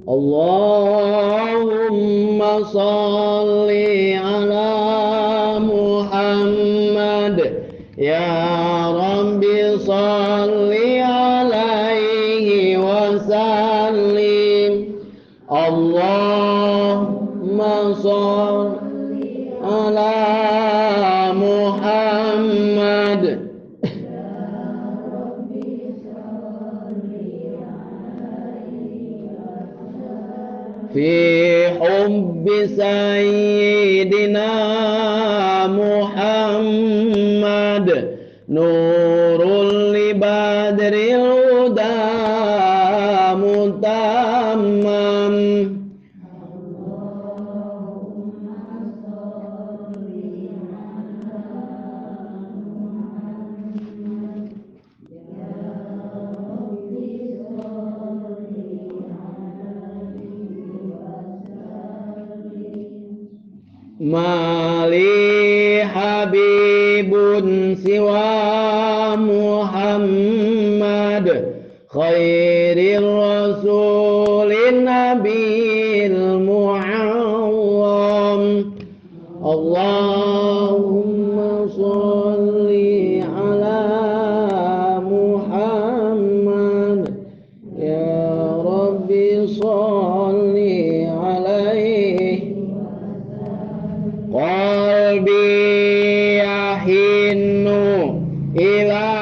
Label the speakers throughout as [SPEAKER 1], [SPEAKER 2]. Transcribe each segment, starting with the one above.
[SPEAKER 1] Allahumma salli ala Muhammad ya Rabbi salli alaihi wa sallim. Allahumma salli ala Muhammad. Fi hubbi sayyidina Muhammad nurul li badril huda mutammam. Mali habibun siwa Muhammad khairir rasulin nabil mu'awwam. Allahumma salli ala Muhammad ya Rabbi salli alaihi. Qalbi yahinnu ila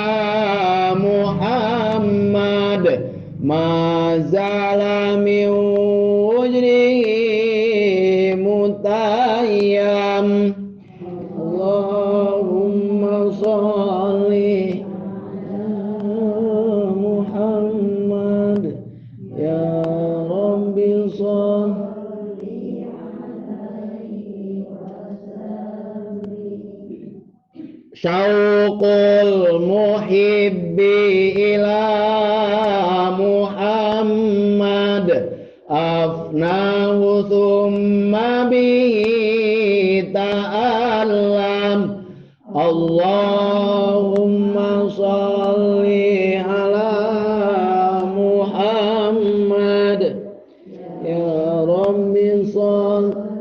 [SPEAKER 1] Muhammad ma zala min wujrihi mutayyam. Allahumma salli ala Muhammad ya Rabbi salli. Syauqul muhibbi ila Muhammad afnahu thumma bihi ta'allam. Allahumma salli ala Muhammad ya Rabbi salli.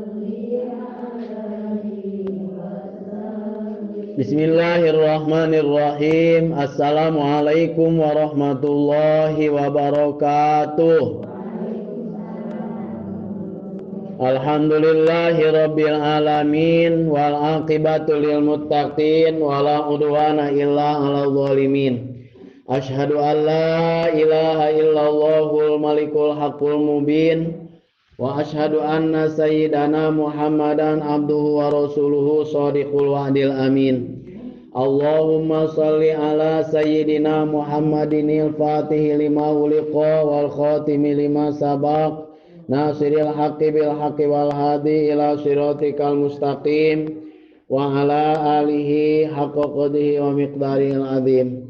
[SPEAKER 1] Bismillahirrahmanirrahim. Assalamualaikum warahmatullahi wabarakatuh. Alhamdulillahi rabbil alamin wal aqibatu lil muttaqin wala udwana illa 'alal zalimin. Asyhadu an la ilaha illallahul malikul haqqul mubin wa asyhadu anna sayyidana Muhammadan abduhu wa rasuluhu shadiqul wa'dil amin. Allahumma salli ala sayyidina Muhammadinil fatihi lima uliqa wal khatimi lima sabaq nasiril haqqi bil haqqi wal hadi ila siratikal mustaqim wa ala alihi haqqa qadrihi wa miqdarihil azim.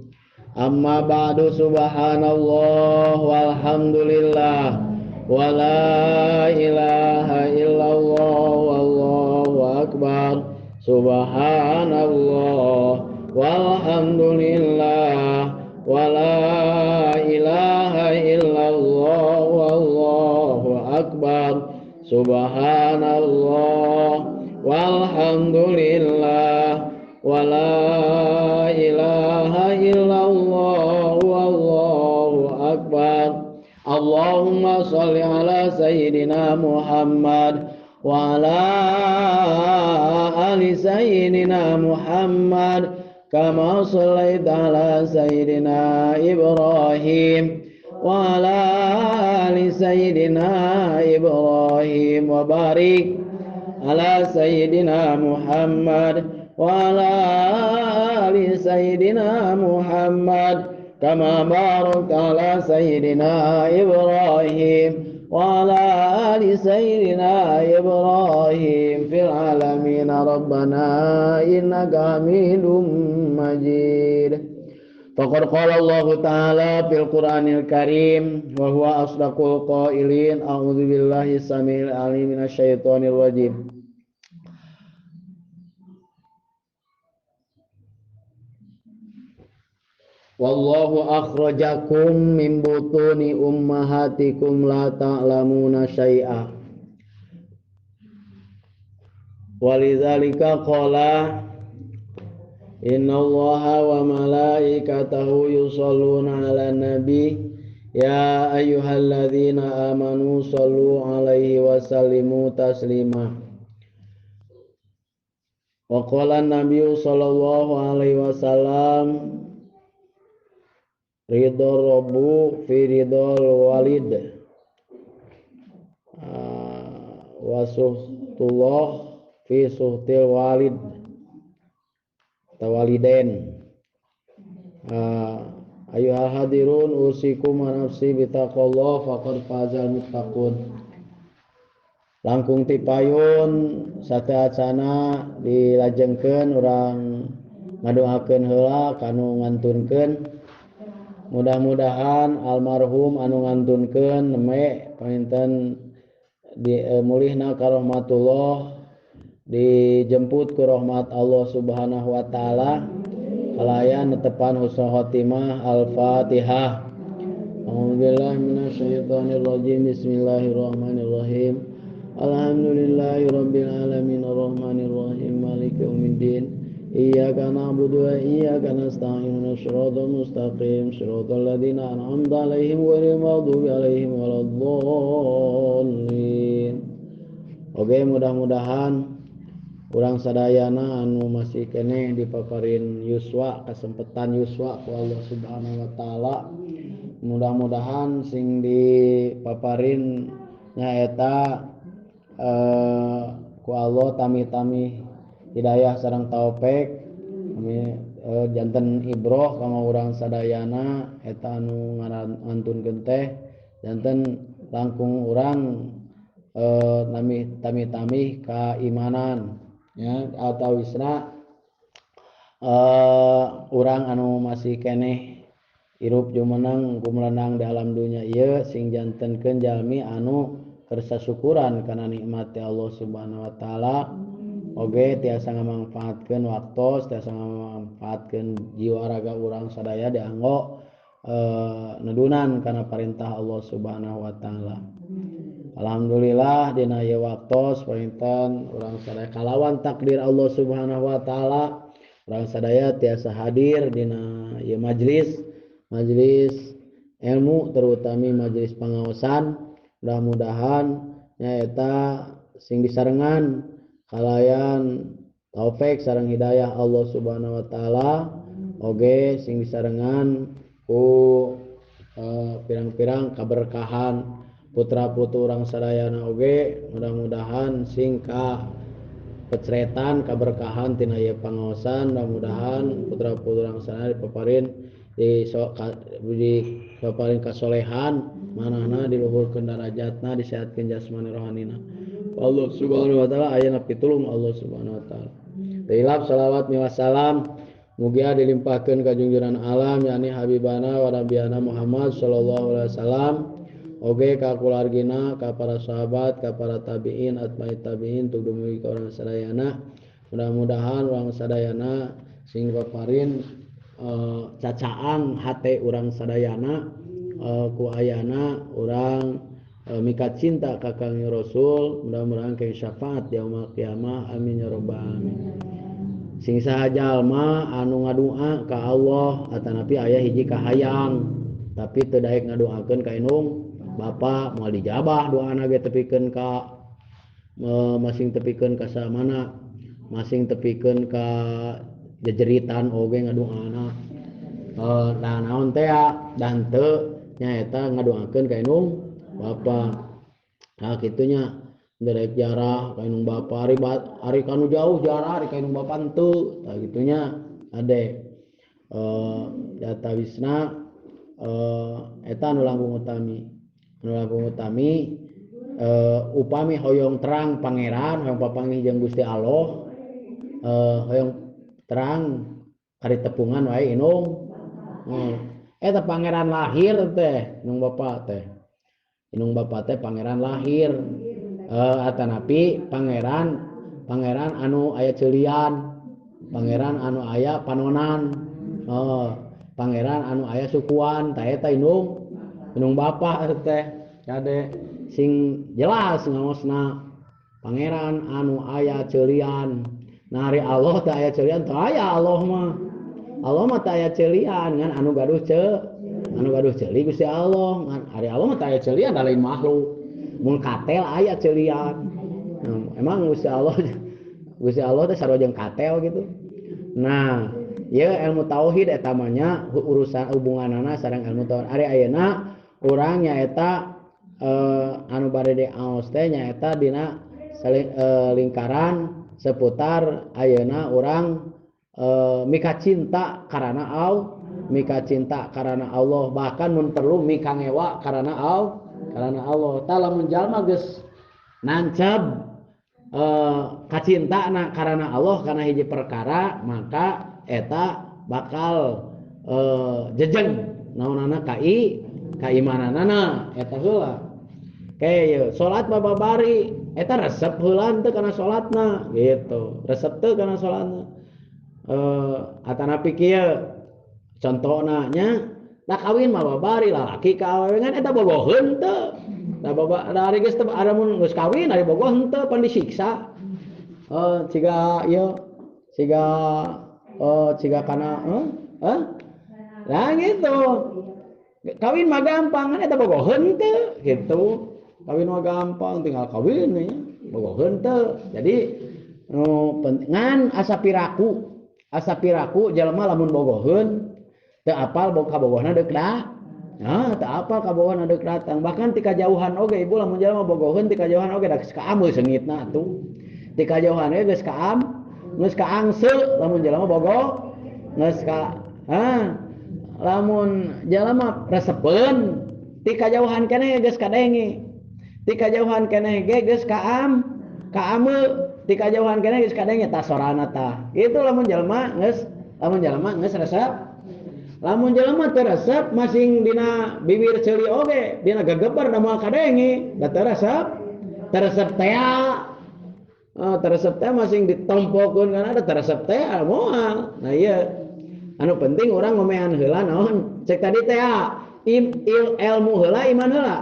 [SPEAKER 1] Amma ba'du. Subhanallah walhamdulillah wa la ilaha illallah wallahu akbar. Subhanallah walhamdulillah wa la ilaha illallah wallahu akbar. Subhanallah walhamdulillah wa la ilaha illallah wallahu akbar. Allahumma sholli ala sayyidina Muhammad wa ala ali sayyidina Muhammad kama shallaita ala sayyidina Ibrahim wa ala ali sayyidina Ibrahim wa barik ala sayyidina Muhammad wa ala ali sayyidina Muhammad kama barakta ala sayyidina Ibrahim wa ala ali sayyidina Ibrahim fil alamin. Rabbana innaka Hamidum Majid. Faqad qala Allah ta'ala fil Qur'anil Karim wa huwa asdaqul qailin. A'udzu billahi samil alim minasyaitonir rajim. Wallahu akhrajakum min butuni ummahatikum la ta'lamuna syai'a. Walidzalika qala innallaha wa malaikatahu yusholluna 'alan nabi ya ayyuhalladzina amanu shollu 'alaihi wa sallimu taslima. Wa qala an-nabiyyu sallallahu alaihi wasallam ridho rabbu fi ridhol walid wa suhtullah fi suhtil walid tawaliden. Ayuhal hadirun usikum wa nafsi bitaqallah faqad fazal muttaqun. Langkung tipayun sateacana dilajengkeun urang ngadoakeun heula kanu ngantunkeun. Mudah-mudahan almarhum anu ngantunkeun neme panginten di mulihna ka rahmatullah, dijemput ku rahmat Allah Subhanahu wa taala, kalayan netepan husnul khotimah. Al-Fatihah. A'udzubillahi minasyaitonir rajim. Bismillahirrahmanirrahim. Alhamdulillahirabbil alamin arrahmanir rahim maliki yaumiddin. Iyyaka na'budu wa iyyaka nasta'in shiratal mustaqim shiratal ladzina an'amta 'alaihim ghairil maghdubi 'alaihim waladdallin. Oke, mudah-mudahan urang sadayana anu masih keneh dipaparin yuswa, kesempatan yuswa ku Allah Subhanahu wa taala. Mudah-mudahan sing dipaparin nyaeta ku Allah tami-tami hidayah sareng taufik, kami janten ibroh kanggo urang sadayana eta anu ngantunkeun teh janten langkung urang nami tami-tami kaimanan ya, atau isna urang anu masih keneh hirup jumeneng kumelenang di alam dunya ieu sing jantenkeun jalmi anu kersa syukuran kana nikmat Allah Subhanahu wa taala. Oge tiasa ngamangfaatkeun waktos, tiasa ngamangfaatkeun jiwa raga urang sadaya dianggo nedunan kana perintah Allah Subhanahu wa taala. Alhamdulillah dina ieu waktos panginten urang sadaya kalawan takdir Allah Subhanahu wa taala, urang sadaya tiasa hadir dina ieu majelis, majelis ilmu terutami majelis pangaosan. Mudah-mudahan nyaeta sing disarengan kalayan taufik sareng hidayah Allah Subhanahu wa taala, oge sing disarengan ku pirang-pirang kaberkahan putra putu urang sadayana oge mudah-mudahan sing ka pecretan kaberkahan tina ieu pangaosan. Mudah-mudahan putra putu urang sadayana dipaparin di paparin kasolehan manahna diluhurkeun darajatna disehatkeun jasmani rohanina. Allah Subhanahu wa taala ayana pitulung Allah Subhanahu wa taala. Tilap salawat miwa salam mugia dilimpahkeun ka junjuran alam yakni habibana wa nabiyana Muhammad sallallahu alaihi wasallam, oge ka keluargina, ka para sahabat, ka para tabiin, atbai tabiin tuluy ka urang sadayana. Mudah-mudahan urang sadayana sing paparin cacaang hate urang sadayana ku ayana urang mika cinta ka Kangjeng Rasul, mudah-mudahan ke syafaat yaumul kiamah. Amin ya rabbal alamin. Sing saha jalma anu ngadua ka Allah atanapi aya hiji kahayang tapi teu daek ngadoakeun ka indung bapa, moal dijabah doana ge tepikeun ka masing tepikeun ka samana, masing tepikeun ka jejeritan oge ngadoana. Nah naon teh dan teu nyaeta ngadoakeun ka indung bapa. Nah kitunya derek jarah ka indung bapa, ari ari kanu jauh jarah ari ka indung bapa henteu. Tah kitunya ade data wisna eta anu langkung utami. Anu langkung utami upami hoyong terang pangeran, hoyong papanggih jeung Gusti Allah, hoyong terang ari tepungan wae indung. Eta pangeran lahir teh indung bapa teh. Indung bapa teh pangeran lahir. Atanapi pangeran pangeran anu aya ceulian, pangeran anu aya panonan. Pangeran anu aya sukuan tah eta indung indung bapa teh kade sing jelas ngaosna pangeran anu aya ceulian. Nah ari Allah teh aya ceulian teh aya Allah mah. Allah mah teh aya ceulian ngan anu gaduh anu gaduh ceuli Gusti Allah ngan ari Allah mah teh aya ceulian da lain makhluk. Mun katel aya ceulian. Nah, emang Gusti Allah teh sarua jeung katel gitu. Nah, ieu ilmu tauhid eta mah nya urusan hubunganana sareng ilmu tauhid. Ari ayeuna urang nyaeta anu bade diaos teh nyaeta dina lingkaran seputar ayeuna urang mika cinta karana Allah, mika cinta karana Allah, bahkan mun perlu mika ngewa karana Allah, karana Allah. Tah lamun jalma geus nanceb kacintana karana Allah kana hiji perkara, maka eta bakal jejeng naonana kaimananana eta heula. Kayak salat bababari eta resep heula teu kana salatna gitu. Resep teu kana salatna. Atanapi kieu contona nya da kawin mah babari lalaki ka awewe ngan eta bogoheun teu. Da baba da ari geus teu ada mun geus kawin ari bogoh henteu pan disiksa. Ciga ieu ciga ciga kana Nah gitu. Kawin mah gampang kan eta bogoheun teu gitu. Kawin mah gampang tinggal kawin nya bogoheun teu. Jadi nu ngan asa piraku jelema lamun bogoheun teu apal kabogohna deuk da. Nah, teu apal kabogohna deuk datang. Bahkan ti kajauhan oge ibu lamun jelema bogoheun ti kajauhan oge da geus kaameu seungitna atuh. Ti kajauhan ge geus kaam, geus kaangse lamun jelema bogoh geus ka lamun jelema resepeun ti kajauhan keneh geus kadenge. Ti kajauhan keneh ge geus kaam, kaameu ti kajauhan keneh geus kadenge tah sorana tah. Gitu lamun jelema geus resep. Lamun jelema teu resep masing dina bibir ceuli oge, dina gegeber da moal kadenge, da teu resep. Teu resep tea. Oh, teu resep teh masing ditompokeun kana da teu resep teh moal. Nah ieu anu penting urang ngomean heula naon? Cek tadi teh ilmu heula iman heula.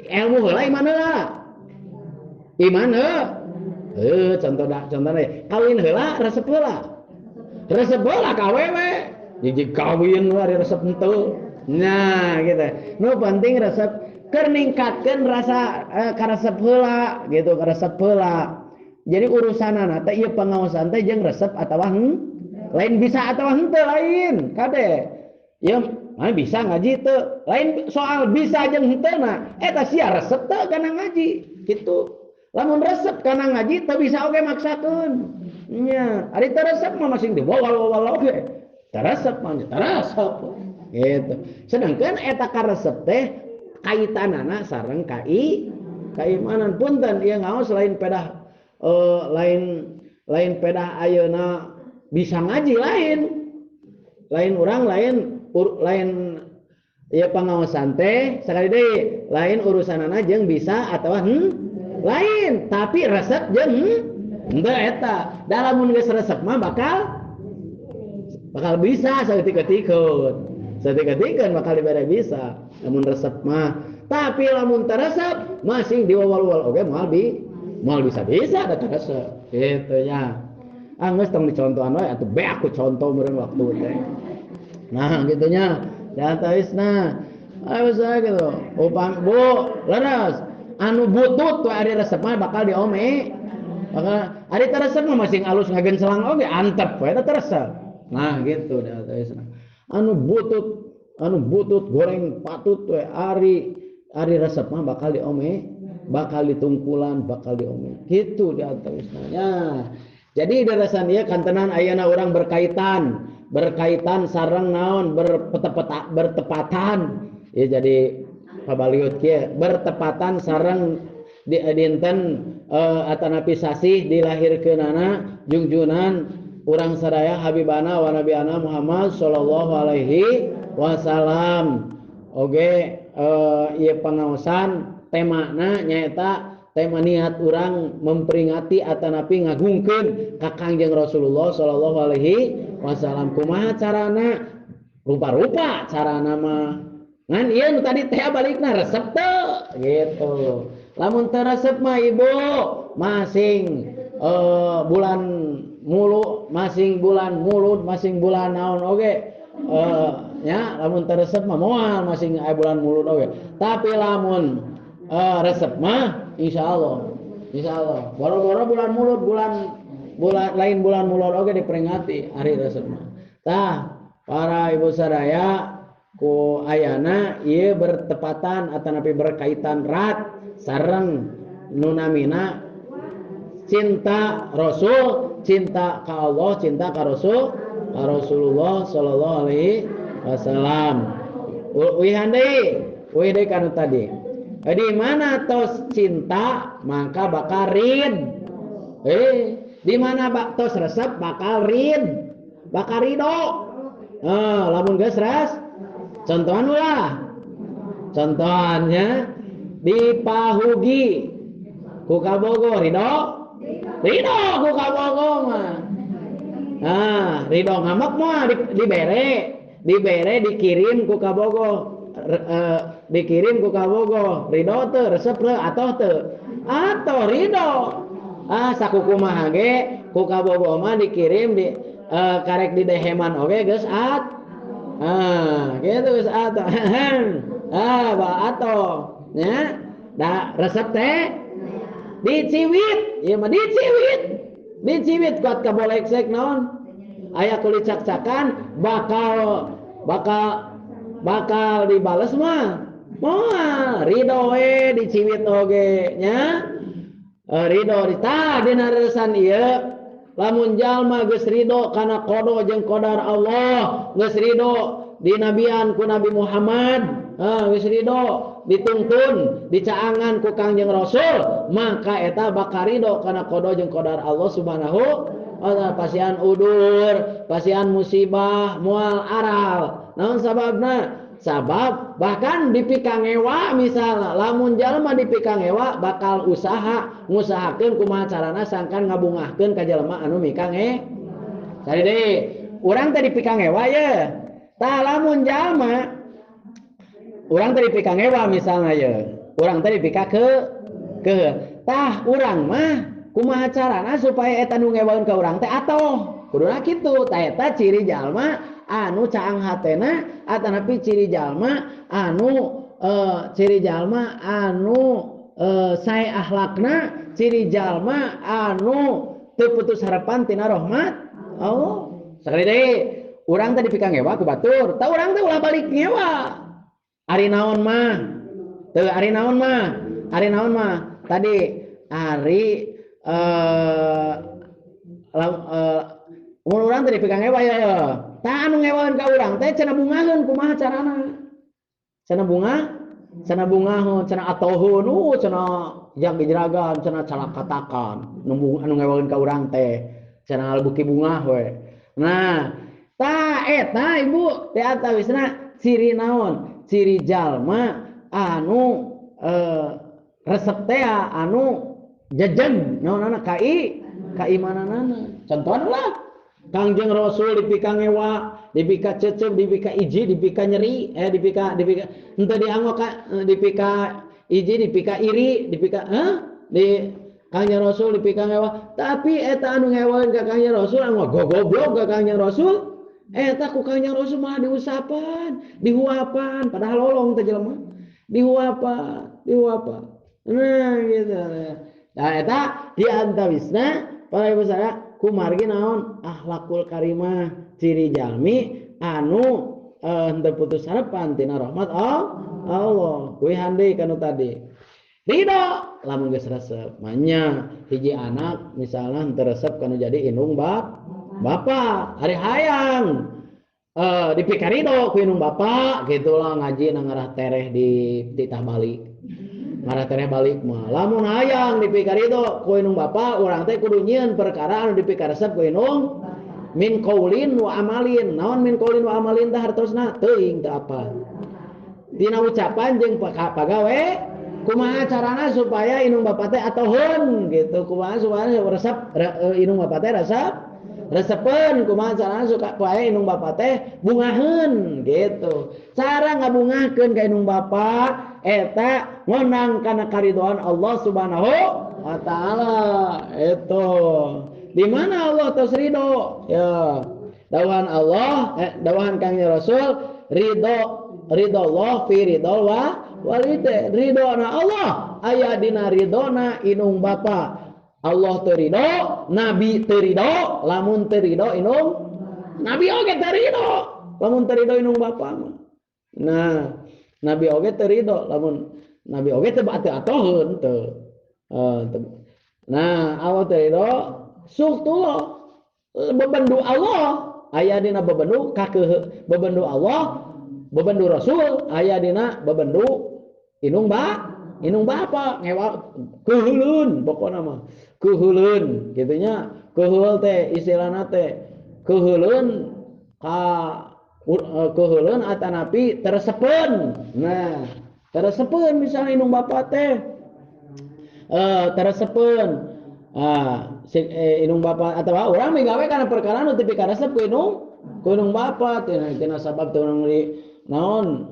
[SPEAKER 1] Ilmu heula iman heula. Iman heuh. Contohna kawin heula resep heula. Resep heula ka awewe. Hiji kawin we ari resep henteu. Nah gitu. Nu penting resep keur ningkatkeun rasa karesep heula gitu, karesep heula. Jadi urusanana teh ieu pangaosan teh jeung resep atawa lain bisa atawa henteu lain kade. Ieu mah bisa ngaji teu, lain soal bisa jeung henteu na eta sia resep teu kana ngaji gitu. Lamun resep kana ngaji teu bisa oge maksakeun. Nya, ari teu resep mah masing diwawal-wawal oge. Teu resep mah teu resep gitu. Sedangkan eta karesep teh kaitanana sareng kaimanan. Punten ieu ngaos lain pedah lain pedah ayeuna bisa ngaji lain. Lain urang lain lain ieu pangaosan teh sakali deui lain urusanana jeung bisa atawa lain, tapi resep jeung henteu eta. Da lamun geus resep mah bakal bisa saeutik-eutikeun. Saeutik-eutikeun bakal dibere bisa lamun resep mah. Tapi lamun teu resep masing diwawal-wal oge moal bisa-bisa da teu resep. Kitu nya. Ah geus tong dicontohan wae atuh beak ku contoh meureun waktu teh. Nah kitu nya. Diantawisna. Ayo saya gitu. Upam bu leres. Anu butut tuh ari resep mah bakal diome. Bakal ari teu resep mah masing alus ngagencelang oge antep we eta teu resep. Nah gitu diantawisna. Anu butut goreng patut we ari resep mah bakal diome, bakal ditungkulan, bakal diome. Gitu diantawisna nya. Jadi darasan ieu kantenan ayeuna urang berkaitan sareng naon bertepatan. Ya jadi pabaliut kieu bertepatan sareng di dinten atanapi sasih dilahirkeunana jungjunan urang sadaya habibana wa nabiyana Muhammad sallallahu alaihi wasallam. Oge ieu pangaosan temana nyaeta tema niat urang memperingati atanapi ngagungkeun ka Kangjeng Rasulullah sallallahu alaihi wasallam. Kumaha carana? Rupa-rupa carana mah. Ngan ieu nu tadi teh balikna resep teu gitu. Lamun teu resep mah ibu masing bulan mulu, masing bulan mulud, masing bulan naon oge. Nya lamun teu resep mah moal masing aya bulan mulud oge. Tapi lamun resep mah insyaallah. Insyaallah. Boro-boro bulan mulud, bulan lain bulan mulud oge diperingati hari resep mah. Tah, para ibu sadaya ku ayana ieu bertepatan atanapi berkaitan erat sareng nu namina cinta Rasul, cinta ka Allah, cinta ka Rasul, ka Rasulullah sallallahu alaihi wasallam. Uihan deui, uih deui kanu tadi. Di mana tos cinta maka bakal rid. Di mana tos resep bakal rid, bakal ridho. Lamun geus res, contohan ulah. Contohannya dipahugi ku kabogo ridho. Ridho ku kabogo mah. Nah, ridho ngamek mah dibere dikirim ku kabogo. Dikirim ku kabogo, ridho teu, resep teu, atoh teu. Atoh ridho. Ah, sakukumaha ge ku kabogo mah dikirim di karek di deheman oge geus at. Ah, gitu geus atoh. Ah, ba atoh. Nya, da resep teh diciwit, ieu mah diciwit. Diciwit kuat kaboleksek naon? Aya kulit cak-cakan bakal dibales mah. Moal ridho we diciwit oge nya. Ridho tah dina resan ieu lamun jalma geus ridho kana qada jeung qadar Allah, geus ridho dinabian ku Nabi Muhammad, geus ridho dituntun dicaangan ku Kangjeng Rasul, maka eta bakal ridho kana qada jeung qadar Allah Subhanahu wa taala. Pasian udur, pasian musibah, moal aral. Naon sababna? Sabab bahkan dipikangewa misalna, lamun jalma dipikangewa bakal usaha ngusahakeun kumaha carana sangkan ngabungahkeun ka jelema anu mikange. Sari deui, urang teh dipikangewa ye. Tah lamun jalma urang teh dipikangewa misalna ye, urang teh dipika ke tah urang mah kumaha carana supaya eta nu ngewaeun ka urang teh atoh. Kuduna kitu, tah eta ciri jalma anu caang hatena atanapi ciri jalma anu sae akhlakna, ciri jalma anu teu putus harapan tina rahmat Allah. Sakali deui, urang teh dipikangewa ku batur, tah urang teh ulah balik ngewa. Ari naon mah? Teu ari naon mah? Ari naon mah? Tadi ari mun urang teh dipikangewa ya. Tah anu ngewaeun ka urang teh cenah bungaheun kumaha carana? Cenah bunga, cenah bungahun, cenah atohun, cenah jak dijeragan, cenah calakatakan anu ngewaeun ka urang teh cenah beuki bungah we. Nah, tah eta ibu teh atawisna ciri naon? Ciri jalma anu resep teh anu jejeg naonana kaimananana. Contohna lah Kangjeng Rasul dipikangewa, dipika cecep, dipika iji, dipika nyeri, dipika henteu dianggo ka dipika iji, dipika iri, dipika di Kangjeng Rasul dipikangewa, tapi eta anu ngewaeun ka Kangjeng Rasul anu gogoblok ka Kangjeng Rasul, eta ku Kangjeng Rasul mah diusapan, dihuapan, padahal lolong teh jelema. Dihuapan, dihuapan. Nah gitu. Nah eta di antawisna para ibu saya kumargi naon akhlakul karimah, ciri jalmi anu henteu putus harapan tina rahmat Allah. Kuwi hande kanu tadi. Ridho lamun geus resep. Manya hiji anak misalna henteu resep kanu jadi indung bapak, hari hayang dipikarido ku indung bapak gitulah ngaji na ngarah tereh di titah balik. Ngarah tereh balik mah lamun hayang dipikarido ku indung bapak, urang teh kudu nyieun perkara anu dipikaresep ku indung min qaulin wa amalin. Naon min qaulin wa amalin teh hartosna teuing teu apa. Dina ucapan jeung pagawe Kumaha carana supaya inung bapak teh atoheun gitu. Kumaha supaya resep inung bapak teh resep resepeun, kumaha carana supaya inung bapak teh bungaheun gitu. Cara ngabungahkeun ka inung bapak eta ngondang kana karidoan Allah Subhanahu wa taala. Itu. Di mana Allah tos ridho? Ya. Dawahan Allah, dawahan Kangjeng Rasul, ridho ridho Allah fi ridho wa walide. Ridhona Allah aya dina ridhona inung bapa. Allah teu ridho, nabi teu ridho, lamun teu ridho inung nabi oge teu ridho, lamun teu ridho inung bapa mah. Nah, nabi oge teu ridho, lamun nabi oge teu atoheun teu. Nah, Allah teu ridho, suktullah bebendu Allah aya dina bebendu kakeuh, bebendu Allah, bebendu Rasul aya dina bebendu inung ba, inung bapa ngewa keuheuleun pokona mah. Keuheuleun kitu nya, keuheul teh istilahna teh keuheuleun ka keuheuleun atanapi teresepeun. Nah, teresepeun misalnya inung bapa teh teresepeun. Ah, inung bapa atawa urang migawe kana perkara nu teu pikaresep ku inung bapa tina sabab teu urang di naon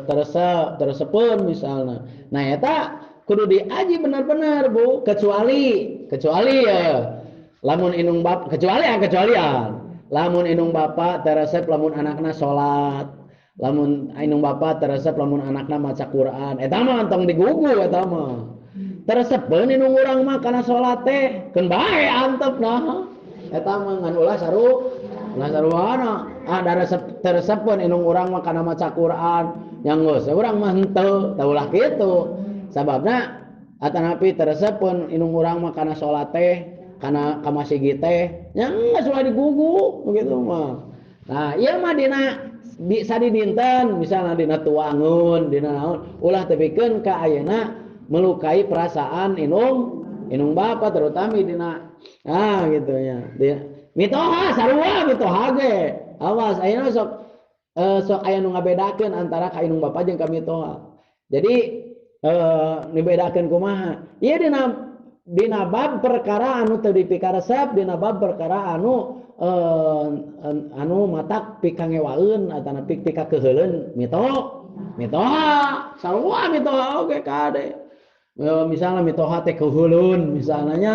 [SPEAKER 1] teresep teresepeun misalna. Nah, eta kudu diaji benar-benar Bu, kecuali ya lamun inung bapa kecuali ya kecualian. Lamun inung bapa teresep lamun anakna salat, lamun inung bapa teresep lamun anakna maca Quran, eta mah tong digugu eta mah. Teresepeun inung urang mah kana salat teh keun bae antep nah eta mah ngan ulah saru ulah saruana. Ah, teresepeun inung urang mah kana maca Quran yang geus urang mah henteu tah ulah kitu. Sababna atanapi teresepeun inung urang mah kana salat teh kana ka masjid teh nya geus ulah digugu begitu mah. Nah, ieu mah dina di sadidinten misalna dina tuangeun dina naon ulah tepikeun ka ayeuna melukai perasaan inung bapa terutama dina ah gitu ya. Mitoha sarua mitoha ge. Awas ayeuna sok sok aya nu ngabedakeun antara ka inung bapa jeung ka mitoha. Jadi dibedakeun kumaha? Ieu dina bab perkara anu teu dipikaresep, dina bab perkara anu anu matak pikangewaeun atanapi pikakeuheuleun mitoha sarua mitoha oge kade. Misalnya mitoha teh keuheuleun misalnya nya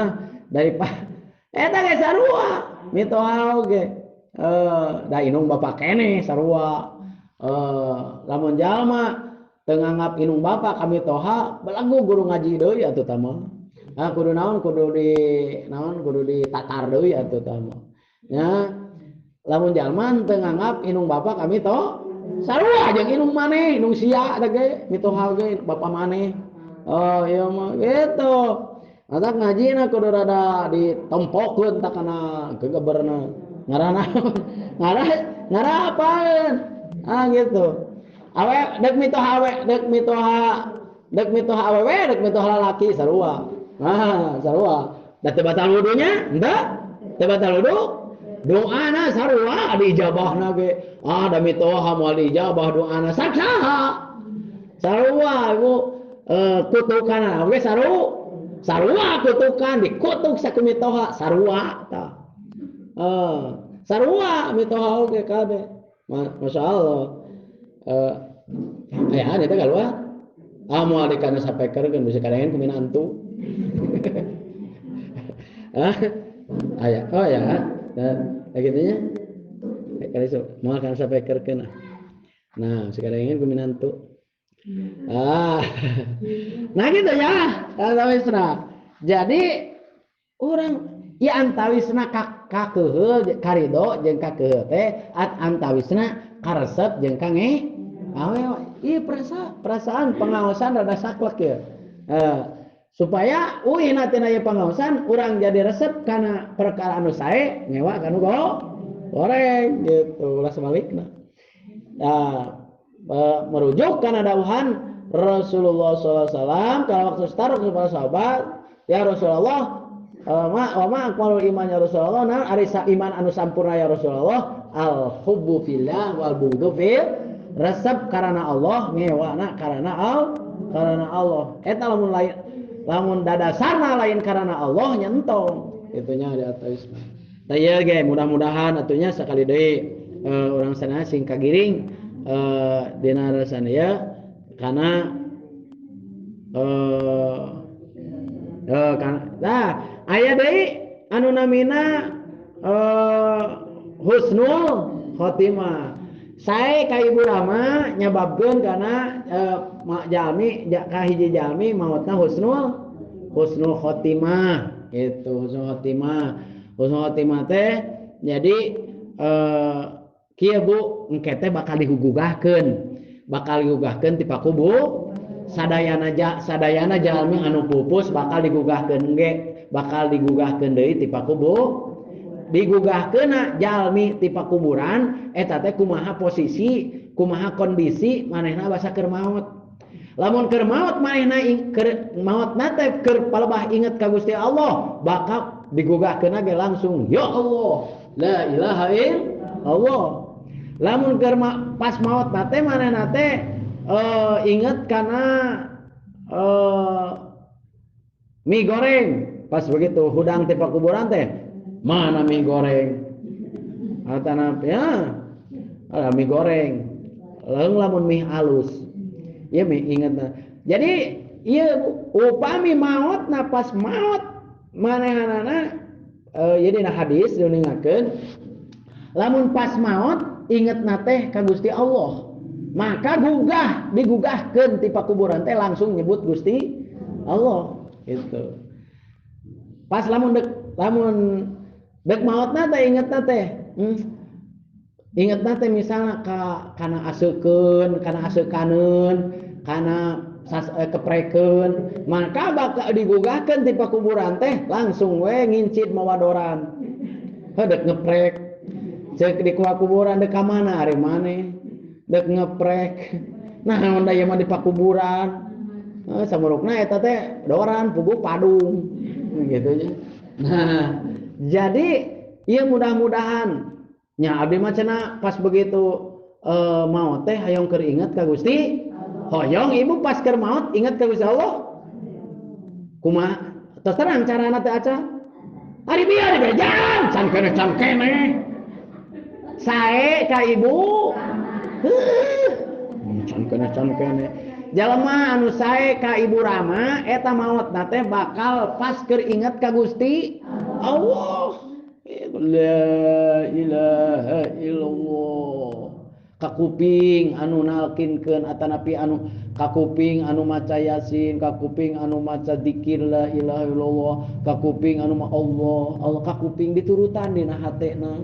[SPEAKER 1] daripada eta ge sarua mitoha oge. Da inung bapa keneh sarua. Lamun jalma teu nganggap inung bapa ka mitoha belagu guru ngaji deui atuh tah mah. Ah kudu naon kudu di naon kudu ditatar deui atuh tah mah. Nya lamun jalma teu nganggap inung bapa ka mitoha sarua jeung inung maneh, inung sia teh ge mitoha ge bapa maneh. Oh iya mah gitu. Matak ngajina kudu rada ditempokeun tak kana gegeberna. Ngarana ngarah ah gitu. Awe dek mitoha awe dek mitoha awewe dek mitoha lalaki sarua. Ah sarua. Da teu batal wudunya? Henteu. Teu batal wudu? Doana sarua diijabahna ge. Ah da mitoha moal diijabah doana saksaha. Sarua ibu kutukan oge sarua kutukan dikutuk saku mitoha sarua tah. Sarua mitoha oge kabeh. Masya Allah. Aya eta kaluar. Ah moal dikana sapekerkeun bisa kadengen ku minantu. Ah aya oh ya. Nah, kitu nya. Kali sok moal kana sapekerkeun. Nah, bisa kadengen ku minantu. Ah. Nah gitu ya, antawisna. Jadi orang ya antawisna kakeuheul karido jeung kakeuheul teh antawisna karesep jeung ka nge awewe. Ieu perasaan pengaosan rada saklek ya. Supaya uihna tina ieu pengaosan urang jadi resep kana perkara anu sae ngewa kanu goreng gitu ulah sebalikna. Nah, merujuk karena dauhan Rasulullah SAW kalau waktu setaruk kepada sahabat, ya Rasulullah, wa ma akmalul iman ya Rasulullah, nah ari iman anu sampurna ya Rasulullah, al hubbu fillah wal bughdu fil resep karena Allah ngewana karena Karena Allah. Eta lamun lain lamun dadasarna lain karena Allah nya entong. Itunya di atas. Tah ieu ge mudah-mudahan atunya sakali deui urang sana sing kagiring dina rasana ya karena nah aya deui anu namina husnul khotimah. Sae ka Ibu Rama nyababkeun kana jalmi ka hiji jalmi maotna husnul khotimah gitu. Husnul khotimah, husnul khotimah teh jadi kieu Bu engke teh bakal digugahkeun ti pakubu sadayana sadayana jalmi anu pupus bakal digugahkeun ge bakal digugahkeun deui ti pakubu digugahkeunna jalmi ti pakuburan eta teh kumaha posisi kumaha kondisi manehna basa keur maot. Lamun keur maot manehna keur maotna teh keur palebah inget ka Gusti Allah bakal digugahkeunna ge langsung ya Allah la ilaha illallah. Lamun keur pas maotna teh manehna teh inget kana mie goreng pas begitu hudang ti pakuburan teh mana mie goreng atana ya ala mie goreng leung lamun mie alus ieu mie ingetna. Jadi ieu upami maotna pas maot manehanana ieu dina hadis diuningakeun lamun pas maot ingetna teh ka Gusti Allah maka gugah digugahkeun ti pakuburan teh langsung nyebut Gusti Allah gitu. Pas lamun dek maotna teh ingetna teh ingetna teh misalna ka kana aseukeun kana aseukaneun kana keprekeun maka bakal digugahkeun ti pakuburan teh langsung we ngincit mawadoran heuh dek ngeprek ceuk di kuburan dek ka mana ari maneh dek ngeprek nah naon da ieu mah di pakuburan samurukna eta teh doran puguh padung gitu nya. Nah jadi ieu mudah-mudahan nya abdi mah cenah pas begitu maot teh hayang keur inget ka Gusti hoyong ibu pas keur maot inget ka Gusti Allah kumaha tos terang carana teh aca ari bieu dibejaan can kene sae ka ibu heuh can kene jalma anu sae ka Ibu Rama eta maotna teh bakal pas keur inget ka Gusti Allah. La ilaha illallah. Kakuping anu nalkinkeun atanapi anu kakuping anu maca Yasin, kakuping anu maca zikir la ilaha illallah, kakuping anu ma Allah, Allah kakuping diturutan dina hatena.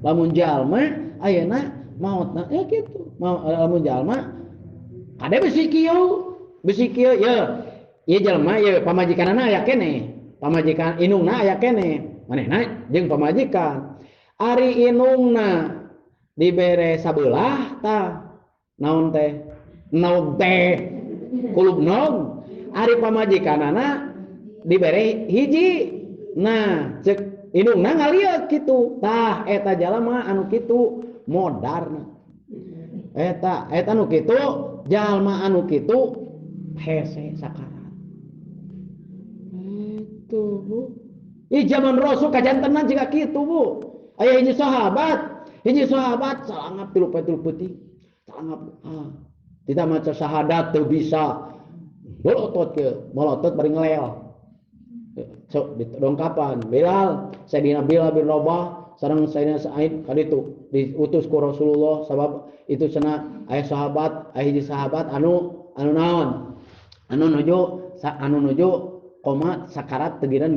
[SPEAKER 1] Lamun jalma ayeuna maotna ya kitu. Lamun jalma kade besi kieu ye. Ieu jalma ye pamajikanana aya keneh. Pamajikan inungna aya keneh. Manehna jeung pamajikan. Ari inungna dibere sabelah tah naon teh? Nog teh. Kulub nog. Ari pamajikanana dibere hiji. Nah, cek inungna ngalieu kitu. Tah eta jalma anu kitu modarna. Eta anu kitu jalma anu kitu hese sakarat. Itu Bu. Ih zaman Rasul kajantenan jiga kitu Bu. Aya hiji sahabat salangap tilu peuting. Salangap ah. Tidak maca syahadat teu bisa. Bolotot ke, bolotot bari ngelel. Sok dongkapan Bilal, Sayyidina Bilal bin Rabah sareng Sayyidina Sa'id kaditu diutus ku Rasulullah sabab itu cenah aya sahabat, aya hiji sahabat anu naon? Anu nuju koma sakarat tegiran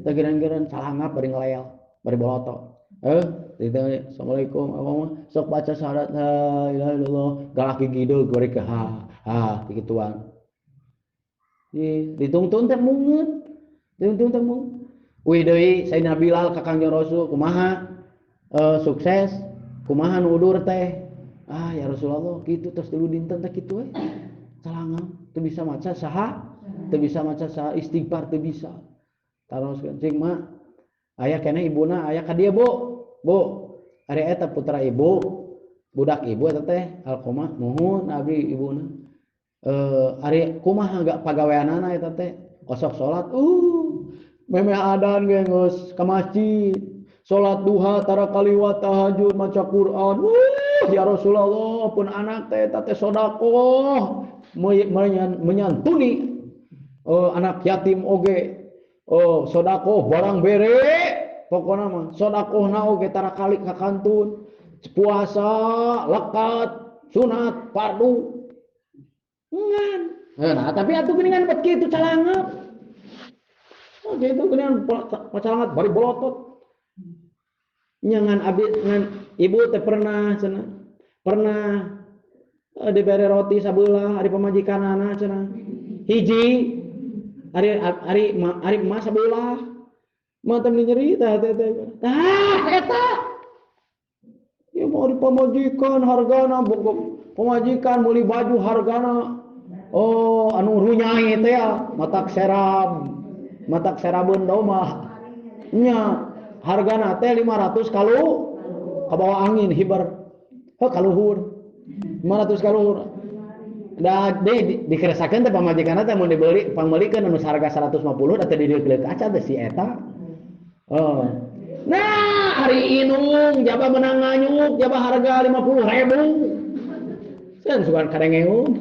[SPEAKER 1] tegiran-giran salangap bari ngelel, bari bolotot. Assalamualaikum apa mah sok baca syahadat la ilaha illallah galak gigideug bari ke ha ha kituan. Ditungtun teh mungeut. Ditungtun teh mungeut. Wih deui Sayyidina Bilal ka Kangjeng Rasul kumaha sukses kumaha nu udur teh. Ah ya Rasulullah kitu tos tilu dinten teh kitu we. Salangap teu bisa maca saha, teu bisa maca saha istighfar teu bisa. Taroskeun cing mah aya keneh ibuna aya ka dieu Bu. Bu, ari eta putra ibu, budak ibu eta teh alqomah nuhun abdi ibuna. Ari kumaha gak pagaweanana eta teh osok salat memeh adan ge geus ka masjid salat duha tara kaliwat tahajud maca Quran ya Rasulullah pun anak teh eta teh sedekah menyantuni anak yatim oge sedekah barang bere pokona mah sedekahna oge tara kali ka kantun puasa lekat sunat fardu ngan nah tapi atuh geuningan bet kitu calangap oh kitu geuningan calangat bari bolotot nya ngan abi ngan ibu teh pernah cenah pernah dibere roti sabelah ari pamajikanana cenah hiji ari ari ari emas sabelah mah teh nyeri teh teh tah eta ieu mah ari pamajikan hargana pamajikan meuli baju hargana oh anu runyai teh ya matak serabeun domah nya hargana teh 500 kalu kabawa angin hibar heuh kaluhur 500 kaluhur da de dikeresakeun teh pamajikanna teh mun dibeli pangmeulikeun anu harga 150 da teh dideuk-deuk acan teh si eta oh nah ari inung jaba menang nganyuk jaba harga 50.000 sen sugan kadengeun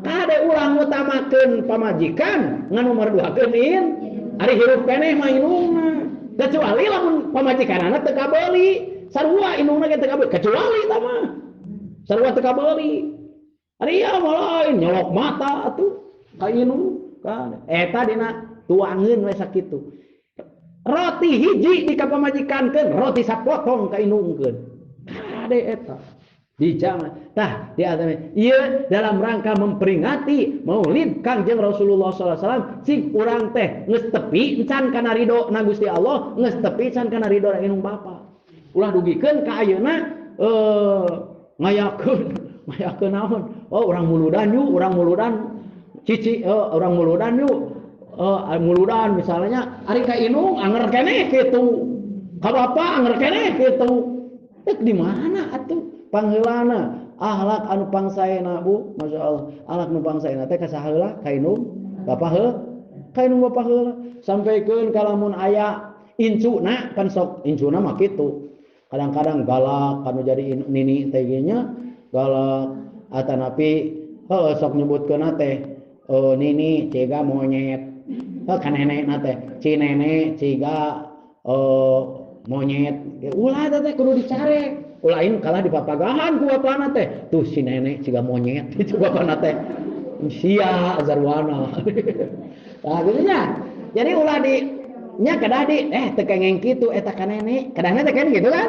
[SPEAKER 1] kade urang ngutamakeun pamajikan ngan nomor 2 keun in ari hirup keneh mah inungna kecuali lamun pamajikanana teu kabeuli sarua inungna ge teu kabeuli kecuali eta mah sarua teu kabeuli ari ieu mah lain nyolok mata atuh ka inung kan eta dina tuangeun we sakitu roti hiji di ka pamajikankeun roti sapotong ka inungkeun kade eta di zaman tah di atas ieu dalam rangka memperingati Maulid Kangjeng Rasulullah sallallahu alaihi wasallam sing urang teh geus tepi encan kana ridho na Gusti Allah geus tepi encan kana ridho na indung bapa ulah dugikeun ka ayeuna ngayakeun ngayakeun naon oh urang muludan yuk urang muludan cici urang muludan yuk muludan misalnya ari ka indung anger keneh kitu ka bapa anger keneh kitu teh di mana atuh pangheulana akhlak anu pangsaena Bu masyaallah akhlak nu pangsaena teh ka saha heula ka indung bapa heula ka indung bapa heula sampikeun ka lamun aya incuna pan sok incuna mah kitu kadang-kadang galak kanu jadi nini teh ge nya galak atanapi heuh sok nyebutkeunna teh nini ciga monyet heuh ka nenekna teh ci nenek ciga monyet ulah teh kudu dicarek ulain kalah dipapagahan ku bapana teh tuh si nenek ciga monyet itu bapana teh sia zarwana tah kitu nya jadi ulah di nya kedah di teu kengeng kitu eta ka nenek kedahna teh kan gitu kan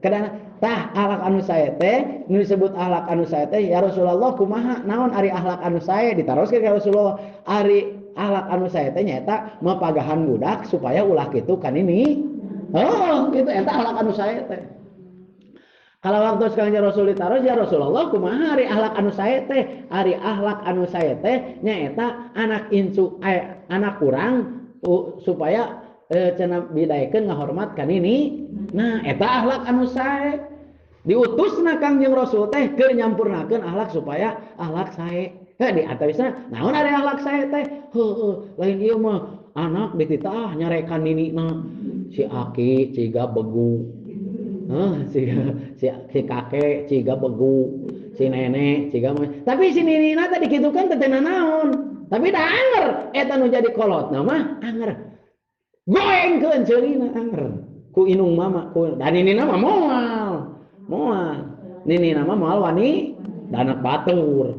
[SPEAKER 1] kedahna tah akhlak anu sae teh nu disebut akhlak anu sae teh ya Rasulullah kumaha naon ari akhlak anu sae ditaroskeun ka Rasulullah ari akhlak anu sae teh nyaeta mapagahan budak supaya ulah kitu ka nini oh kitu eta akhlak anu sae teh. Kalau waktu sekarang Rasul ditaruh ya Rasulullah kumaha ari akhlak anu sae teh ari akhlak anu sae teh nyaeta anak incu anak kurang supaya cenah bidaekeun ngahormat ka nini nah eta akhlak anu sae diutusna Kangjeng Rasul teh keur nyampurnakeun akhlak supaya akhlak sae heuh di atawisna naon ari akhlak sae teh heueuh lain ieu mah anak dititah nyarekan ninina si aki ciga begu si kakek ciga begu si nenek ciga tapi si ninina teh dikitukeun teh teu naon tapi da anger eta nu jadi kolotna mah anger goengkeun ceulina anger ku indung mama ku da ninina mah moal moal ninina mah moal wani da anak batur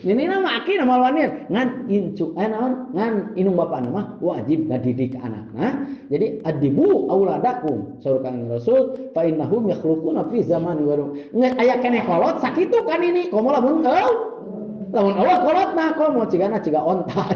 [SPEAKER 1] ninina mah akina moal wani ngan incu naon ngan indung bapana mah wajib ngadidik anakna. Jadi adibu auladakum saur Kangjeng Rasul fa innahum yakhluquna fi zamani wa aya keneh kolot sakitu kan ini komo lamun eueuh lamun eueuh kolotna komo cigana ciga onta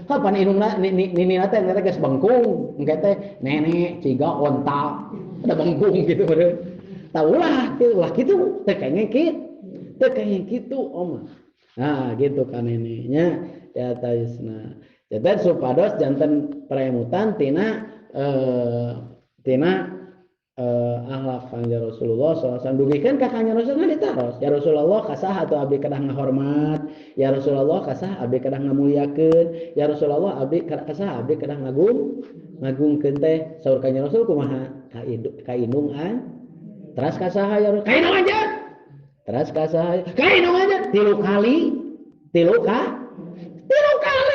[SPEAKER 1] heuh pan indungna ninina teh geus bengkung engke teh nenek ciga onta ada bengkung gitu meureun tah ulah ulah kitu teu kenging kitu teu kenging kitu om nah gitu kan ini nya ya taisna jadi supados janten paremutan tina tina Akhlak Kangjeng Rasulullah sallallahu alaihi wasallam dugikeun ka Kangjeng Rasulullah ditaros ya Rasulullah kasaha atuh abdi kedah ngahormat ya Rasulullah kasaha abdi kedah ngamuliakeun ya Rasulullah abdi kasaha abdi kedah ngagungkeun teh saur Kangjeng Rasul kumaha ka indung an teras kasaha ya ka indung anjeun teras kasaha ka indung anjeun tilu kali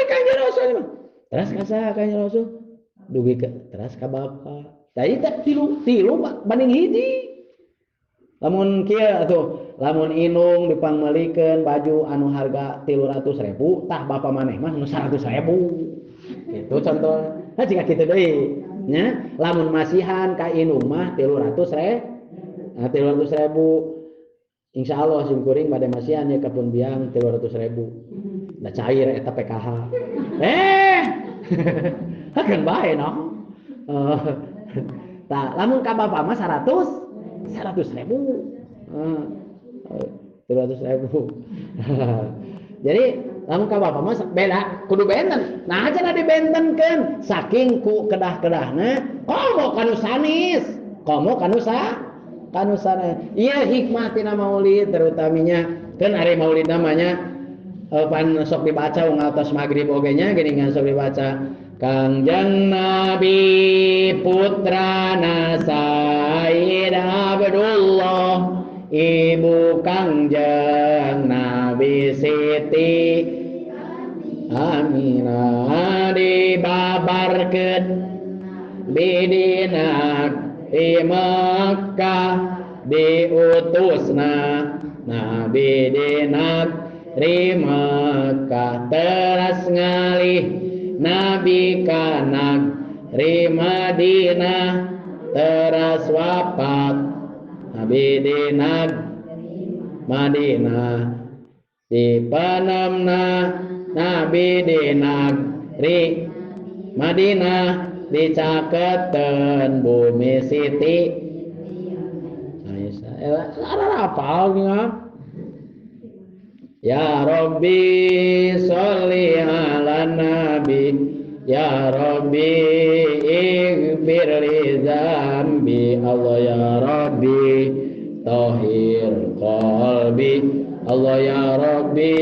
[SPEAKER 1] Kangjeng Rasul teras kasaha Kangjeng Rasul dugikeun teras ka bapa. Tadi tak tilu banding hiji. Lamun kieu atuh, lamun indung dipangmeulikeun baju anu harga 300.000, tah bapa maneh mah nu 100.000. Gitu contoh. Nah jika kitu deui, nya. Lamun masihan ka indung mah 300.000. Nah 300.000. Insyaallah sim kuring bade masihan nya ka pun biang 300.000. Da cair eta PKH. Hakeun bae no. Tah, lamun ka bapa mah 100.000. 300.000. Jadi lamun ka bapa mah beda, kudu benten. Nah cenah dibentenkeun saking ku kedah-kedahna komo kanu sanes, komo kanu sanes. Ieu hikmah tina maulid terutaminya kan ari maulid namanya pan sok dibaca unggal tos magrib oge nya geuningan sok dibaca. Kangjeng Nabi putrana Sayyid Abdullah ibu Kangjeng Nabi Siti Aminah dibabarkeun bidina di Mekah diutusna Nabi dina di Mekah teras ngalih Nabi kanak ri Madinah teras wafat Nabi dinag Madinah di panamna Nabi dinag ri Madinah dicaketeun bumi Siti Aisyah. Apal nya. Ya Rabbi sholli ala nabi ya Rabbi ighfir li dzambi Allah ya Rabbi tahhir qalbi Allah ya Rabbi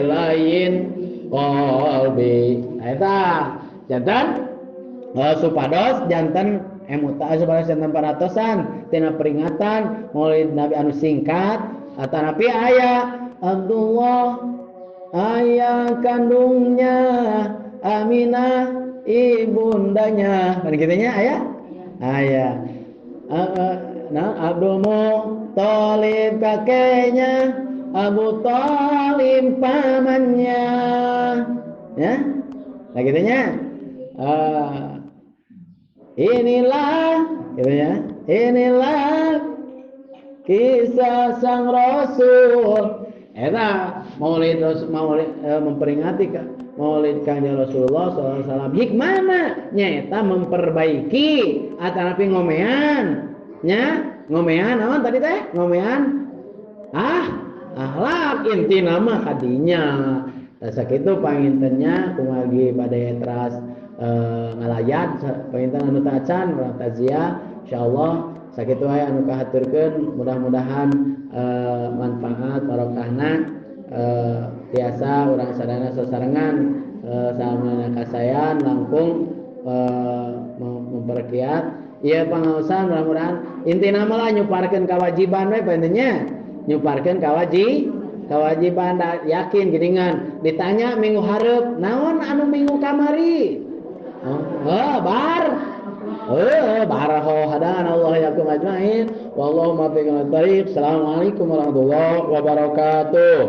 [SPEAKER 1] layin qalbi. Eta jantan supados jantan emuta supados jantan paratosan tina peringatan Maulid Nabi anu singkat atanapi aya Abdullah ayah kandungnya Aminah ibundanya kan gitunya ayah ayah nah Abdul Muthalib kakeknya Abu Thalib pamannya ya nah gitunya inilah gitunya inilah kisah sang Rasul. Eta maulid memperingati maulid Kangjeng Rasulullah sallallahu alaihi wasallam. Hikmahna nyaeta memperbaiki atanapi ngomean nya, ngomean naon tadi teh? Ngomean akhlak intina mah kadinya. Tah sakitu pangintennya kumargi bade teras ngalayat panginten anu tacan urang taziah insyaallah sakitu aya anu kahaturkeun mudah-mudahan manfaat barokahna tiasa urang sadayana sasarengan samana kasayan langkung memperkiat ieu pangaosan mudah-mudahan intina mah nyuparkeun kawajiban we pantennya nyuparkeun kewajiban yakin geuningan ditanya minggu hareup naon anu minggu kamari bar baraho hadana Allah yakum ajmain wallahu muwaffiq ila thariq. Assalamualaikum warahmatullahi wabarakatuh.